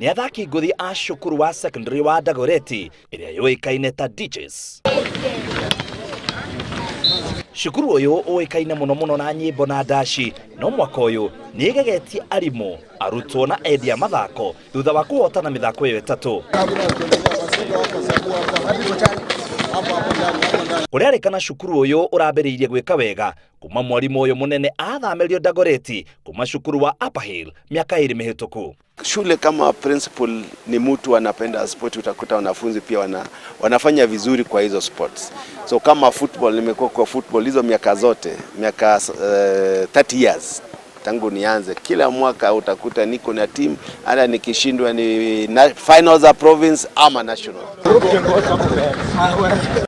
Nĩ athaki ngũthi a cukuru wa secondary wa Dagoretti ĩrĩa yũĩkaine ta Ditches. Cukuru ũyũ ũĩkaine mũno mũno na nyĩmbo na ndaci, no mwaka ũyũ nĩ ĩgegetie arimũ, arutwo na endia mathako thutha wa kũhotana mĩthako ĩyo ĩtatũ. Kũrerĩkana cukuru ũyũ ũrambĩrĩirie gwĩka wega kuma mwarimũ ũyũ mũnene athamĩrio Dagoretti kuma cukuru wa Upper Hill mĩaka 2 mĩhĩtũku. Shule kama principal ni mtu anapenda sport, utakuta wanafunzi pia wanafanya vizuri kwa hizo sports. So kama football, nimekuwa kwa football hizo miaka zote, miaka 30 years tangu nianze. Kila mwaka utakuta niko na team, hata nikishindwa ni finals za province ama national.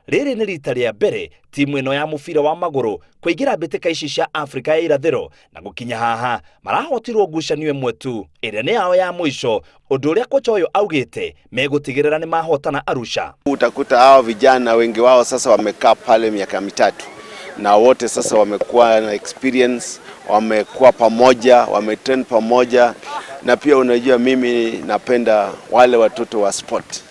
Rĩrĩ nĩ rita rĩa mbere timu ĩno ya mũbira wa magũrũ kũingĩra mbĩtĩka ici cia Afrika ya irathĩro, na gũkinya haha marahotirwo ngucanio ĩmwe tu ĩrĩa nĩ yao ya mũico, ũndũ ũrĩa kocha ũyũ augĩte megũtigĩrĩra nĩ mahotana Arusha. Utakuta hao vijana wengi wao sasa wamekaa pale miaka 3 na wote sasa wamekuwa na experience, wamekuwa pamoja, wametrain pamoja. Na pia unajua mimi napenda wale watoto wa sport.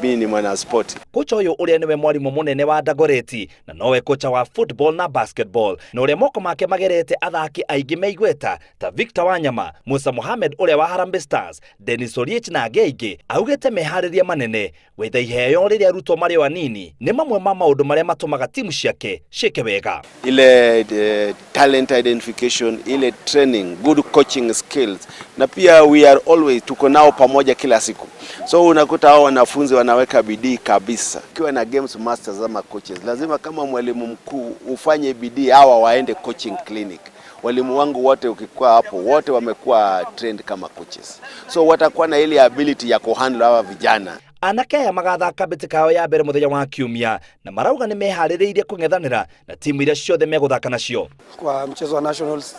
Mimi ni mwana sport. Kocha ũyũ ũrĩa nĩwe mwarimũ mũnene wa Dagoretti na nowe kocha wa football na basketball, na ũrĩa moko make magerete athaki aingĩ meigweta ta Victor Wanyama, Musa Mohamed ũrĩa wa Harambee Stars, Dennis Oliech na angĩ aingĩ, augĩte meharĩria manene gwetha iheo rĩrĩa arutwo marĩ o anini nĩ mamwe ma maũndũ marĩa matũmaga timu ciake ciĩke wega. Ile talent identification, ile training, good coaching skills, na pia we are always tuko nao pamoja kila siku. So unakuta hao wanafunzi wanaweka bidii kabisa. Ukiwa na games masters ama coaches, lazima kama mwalimu mkuu ufanye bidii hawa waende coaching clinic. Walimu wangu wote ukikuwa hapo wote wamekuwa trained kama coaches. So watakuwa na ile ability ya kuhandle hawa vijana. Anake aya magathaka mbĩtĩka yao ya mbere mũthenya wa Kiumia na marauga nĩ meharĩrĩirie kũng'ethanĩra na timu iria ciothe megũthaka nacio. Kwa mchezo wa nationals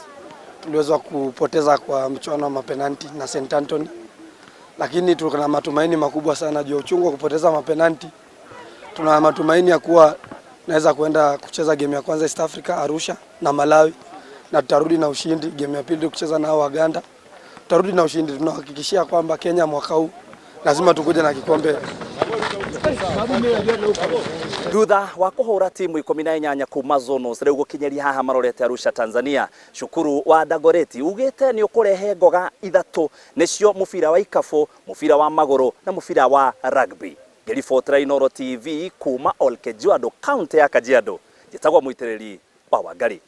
tuliweza kupoteza kwa mchuano wa mapenalti na St Anthony, lakini tuna matumaini makubwa sana juu ya uchungu wa kupoteza mapenalti. Tuna matumaini ya kuwa naweza kwenda kucheza game ya kwanza East Africa Arusha na Malawi, na tutarudi na ushindi. Game ya pili kucheza na Uganda tutarudi na ushindi. Tunahakikishia kwamba Kenya mwaka huu lazima tukuje na kikombe. Thutha wa kuhura timu 18 kuma zonos riu gukinyeria haha marorete Arusha Tanzania, cukuru wa Dagoretti ugite ni ukurehe ngoga 3 nicio mubira wa ikabu, mubira wa maguru na mubira wa rugby. Ngĩribotera Inooro TV kuma Olkejuado, kaunti ya Kajiado, njĩtagwo Mũitĩrĩri wa Wangari.